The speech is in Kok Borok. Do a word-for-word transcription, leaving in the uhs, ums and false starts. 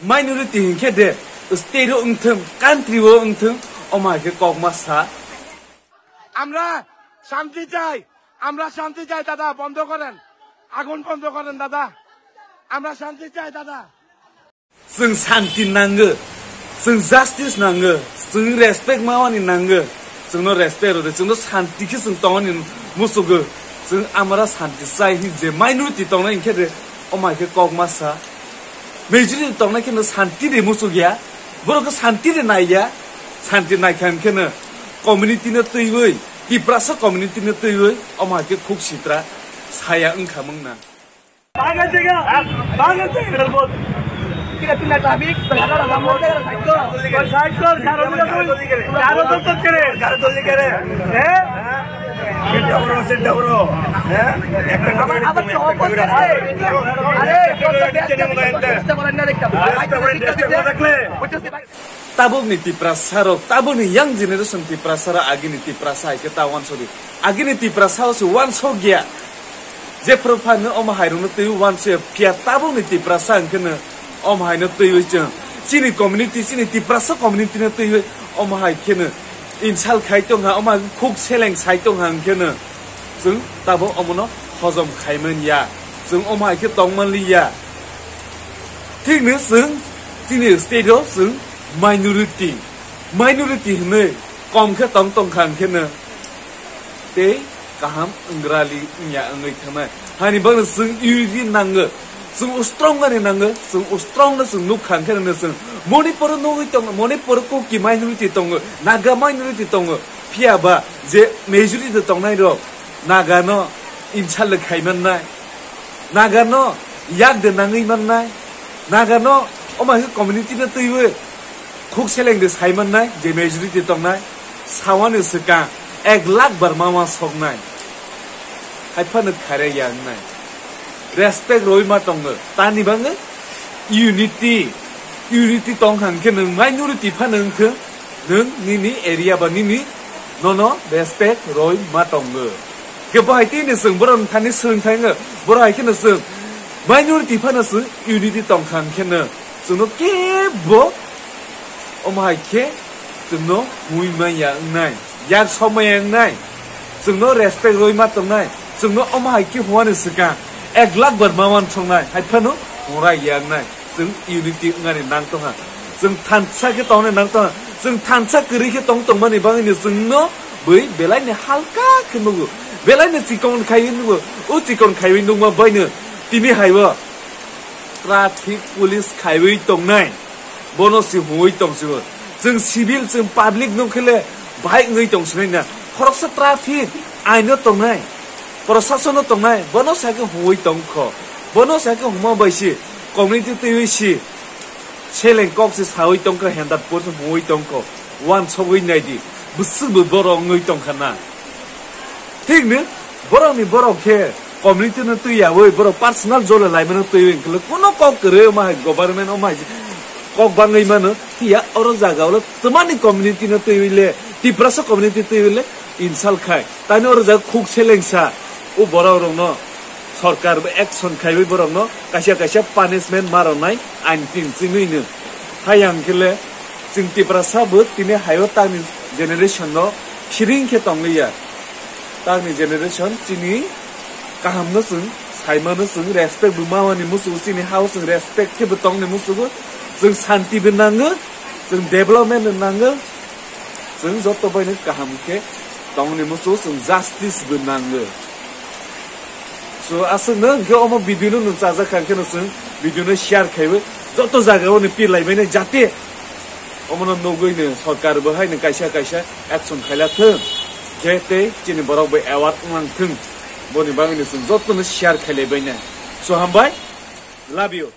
Minority hinkhe de state o wngthung, country o wngthung, omo hai khe kokma sa. আমরা শান্তি চাই, আমরা শান্তি চাই দাদা, বন্ধ করেন, আগুন বন্ধ করেন দাদা, আমরা শান্তি চাই দাদা। Chwng santi nango, chwng justice nango, chwng respect mawani nango, chwngno respect rwdi, chwngno santi khe chwng tongmani musugo, chwng amara santi chai hin je minority tongnai hinkhe de, omo hai khe kokma sa. Majority tongnai kheno santi de muchuk ya, borok khe santi de nai ya, santi nai kha hinkhe no community no twiwi, Tiprasa community no twiwi, omo hai khe khuk sitra saya wngkha mung na. Bangan jaga, bangan jaga. Kira pindah traffic, terhadap orang mau jaga side ko. Side ko, side ko, side ko, side ko. Eh? Sit down, sit down. Eh? Abar to opor se. Are, kotto best kami, kotto chesta koren na dekta. Tabukni Tiprasa rok, tabukni young generation Tiprasa rok, agini Tiprasa hai khe ta wansokdi. Agini Tiprasa o se wansok ya. Jephru phano omo hai rokno twi wansok ya, phiya tabukni Tiprasa hwnkhe no omo hai no twiwi chwng chini community, chini Tiprasa community no twiwi omo hai kheno insult khai tongkha, omo hai khuk seleng sai tongkha, hwnkhe no chwng tabuk omono hojom khai man ya, chwng omo hai khe tong man li ya. Thik no chwng chini state o chwng minority, minority hinwi kom khe tong tongkha, hwnkhe no tei kaham wngwrali wngya wngwi thangnai. Haini bagwi chwng unity nango, chwng strong ani nango, chwng strong no chwng nukha, hwnkhe no chwng Manipur o nugwi tongo, Manipur o Kuki minority tongo, Naga minority tongo, phiya ba je majority tongnai rok Naga no insult khai mannai, Naga no yak de nangwi mannai, Naga no omo hai khe community no twiwi khuk seleng de sai mannai, je majority tongnai, sawani swkang ek lakh bar ma ma soknai. Hai phano khairaya wngnai. Respect roi ma tongo. Tani bangwi unity, unity tong hang khe nwng minority phano wng thung, nwng nini area ba nini nono respect roi ma tongo. Khe bo hai tini chwng borok thani swrwng thangwi, borok hai kheno chwng minority phano chwng unity tong kha hwn kheno chwngno kebo omo hai khe chwngno mui manya wngnai, yak somaya wngnai, chwngno respect roi ma tongnai, chwngno omo hai khe hwnani swkang ek lakh bar ma wan thongnai, hai phano hwnrai ya wngnai. Chwng unity wngani nang tongha. Chwng thansa khe tongni nang tongha. Chwng thansa kwrwi khe tong tongmani bagwino chwngno bui belaini halka khe nugo. Belaini chikon khaiwi nugo. O chikon khaiwi nukma baino tini haibo traffic police khaiwi tongnai. Bono se hwnwi tongsibo. Chwng civil, chwng public nung khe le bahai wngwi tongsinai na. Khoroksa traffic aino tongnai. Prosasono tongnai. Bono sa khe hwnwi tongkho. Bono sa khe hwnma bai se community twiwi se. Seleng kok se sawi tongkha, hendat por se hwnwi tongkho, wansogwi naidi, bwswk bo borok wngwi tongkha na. Thik ni, borok ni borok khe community no twi yawi, borok personal jole laimano twi wngkhe, kuno kok kwrwi omo hai government omo hai kok bangwi mano, phiya oro jaga o le twmani community no twi le, Tiprasa community twi le insult khai. Tani oro jaga khuk selengsa, o borok rokno sorkar bo action khaiwi borokno kaisa kaisa punishment ma rwnai ain tin chwngwi no. Hayang khe le chwng Tiprasa bo tini haio tangni generation no siring khe tongliya. Tangni generation chini kaham no chwng saimano, chwng respect bo mawani musugo, chini hao chwng respect khe bo tongni musugo, chwng santi bo nango, chwng development bo nango. Chwng joto baino kaham khe tongni muchung chwng justice bo nango. So, aswkno hwnkhe omo video no nwng chajak kha, hwnkhe no chwng video no share khaiwi joto jaga o no pirlai baino, jate omono nugwi no sorkar bo hai no kaisa kaisa action khaila thung, je tei chini borok bo aware wnglang thung, boni bagwi no chwng joto no share khailai baino. So, hambai, love you.